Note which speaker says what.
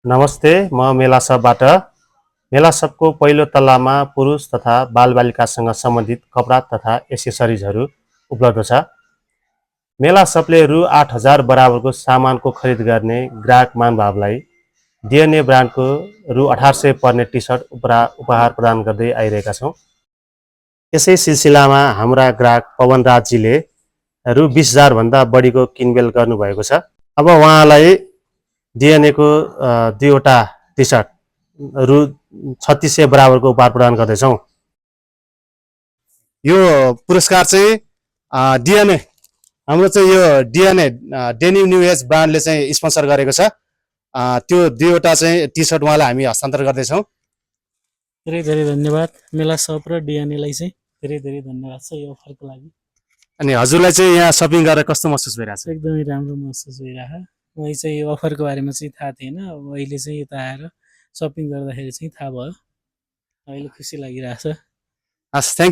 Speaker 1: नमस्ते, म मेलासपबाट। मेलासपको पहिलो तल्लामा पुरुष तथा बालबालिकासँग सम्बन्धित कपडा तथा एसेसरिजहरू उपलब्ध छ। मेलासपले रु 8,000 बराबरको सामानको खरिद गर्ने ग्राहक महानुभावलाई डिएनए ब्रान्डको रु 1800 पर्ने टी-सर्ट उपहार प्रदान गर्दै आइरहेका छौँ। यसै सिलसिलामा हाम्रा ग्राहक पवन राजजीले रु 20,000 भन्दा बढीको किनमेल गर्नुभएको छ। अब उहाँलाई डिएनएको दुईवटा टी-सर्ट रु 3600 बराबरको उपहार प्रदान गर्दैछौँ।
Speaker 2: यो पुरस्कार चाहिँ डिएनए हाम्रो चाहिँ यो डिएनए डेनिम न्यू एज ब्रान्डले चाहिँ स्पोन्सर गरेको छ। त्यो दुईवटा चाहिँ टी-सर्ट उहाँलाई हामी हस्तान्तरण गर्दैछौँ।
Speaker 3: धेरै धेरै धन्यवाद मेलासप र डिएनएलाई चाहिँ धेरै धेरै धन्यवाद छ यो अफरको लागि।
Speaker 2: अनि हजुरलाई चाहिँ यहाँ सपिङ गरेर कस्तो महसुस भइरहेछ?
Speaker 3: एकदमै राम्रो महसुस भइरहेछ। मैले चाहिँ यो अफरको बारेमा चाहिँ थाहा थिएन, अब अहिले चाहिँ यता आएर सपिङ गर्दाखेरि चाहिँ थाहा भयो। अहिले खुसी लागिरहेछ।
Speaker 2: हस्, थ्याङ्क यू।